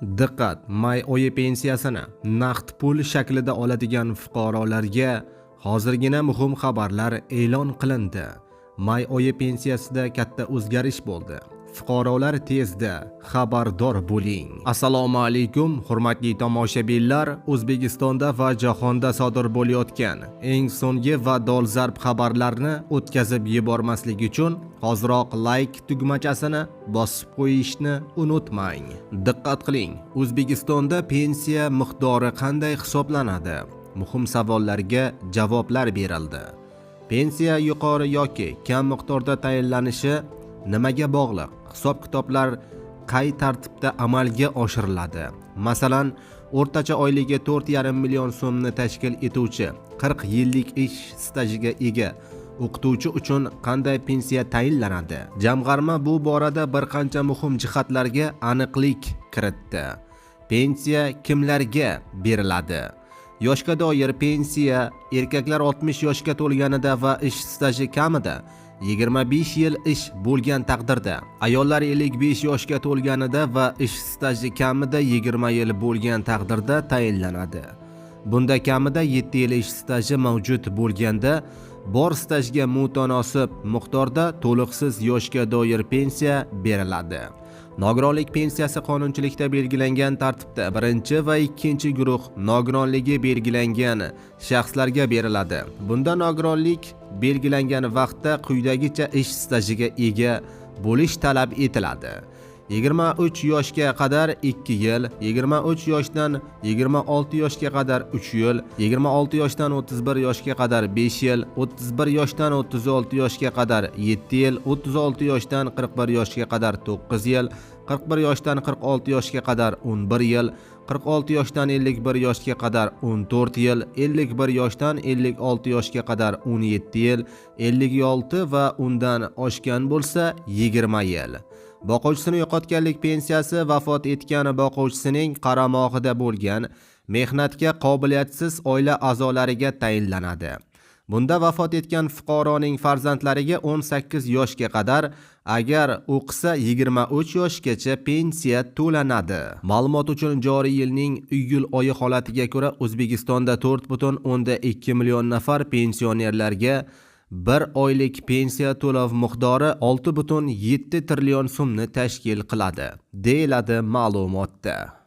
Diqqat! May oyi pensiyasini naqd pul shaklida oladigan fuqarolarga hozirgina muhim xabarlar e'lon qilindi. May oyi pensiyasida katta o'zgarish bo'ldi. Fuqarolar, tezda xabardor bo'ling. Assalomu alaykum, hurmatli tomoshabinlar. O'zbekistonda va jahonda sodir bo'layotgan eng so'nggi va dolzarb xabarlarni o'tkazib yubormaslik uchun hoziroq like tugmachasini bosib qo'yishni unutmang. Diqqat qiling! O'zbekistonda pensiya miqdori qanday hisoblanadi? Muhim savollarga javoblar berildi. Pensiya yuqori yoki kam miqdorda tayinlanishi nimaga bog'liq? Hisob-kitoblar qay tartibda amalga oshiriladi? Masalan, o'rtacha oyligi 4,5 million so'mni tashkil etuvchi 40 yillik ish stajiga ega o'qituvchi uchun qanday pensiya tayinlanadi? Jamg'arma bu borada bir qancha muhim jihatlarga aniqlik kiritdi. Pensiya kimlarga beriladi? Yoshga doir pensiya erkaklar 60 yoshga to'lganida va ish staji kamida 25 yil ish bo'lgan taqdirda, ayollar 55 yoshga to'lganida va ish staji kamida 20 yil bo'lgan taqdirda tayinlanadi. Bunda kamida 7 yil ish staji mavjud bo'lganda bor stajga mutanosib miqdorda to'liqsiz yoshga doir pensiya beriladi. Nogironlik pensiyasi qonunchilikda belgilangan tartibda birinchi va ikkinchi guruh nogironligi belgilangan shaxslarga beriladi. Bunda nogironlik belgilangan vaqtda quyidagicha ish stajiga ega bo'lish talab etiladi: 23 yoshga qadar 2 yil, 23 yoshdan 26 yoshga qadar 3 yil, 26 yoshdan 31 yoshga qadar 5 yil, 31 yoshdan 36 yoshga qadar 7 yil, 36 yoshdan 41 yoshga qadar 9 yil, 41 yoshdan 46 yoshga qadar 11 yil, 46 yoshdan 51 yoshga qadar 14 yil, 51 yoshdan 56 yoshga qadar 17 yil, 56 va undan oshgan bo'lsa 20 yil. Boquvchisini yo'qotganlik pensiyasi vafot etgan boquvchisining qaramog'ida bo'lgan mehnatga qobiliyatsiz oila a'zolariga tayinlanadi. Bunda vafot etgan fuqaroning farzandlariga 18 yoshga qadar, agar o'qisa 23 yoshgacha pensiya to'lanadi. Ma'lumot uchun, joriy yilning iyul oyi holatiga ko'ra O'zbekistonda 4,2 million nafar pensionerlarga bir oylik pensiya to'lov miqdori 6,7 trillion so'mni tashkil qiladi, deyiladi ma'lumotda.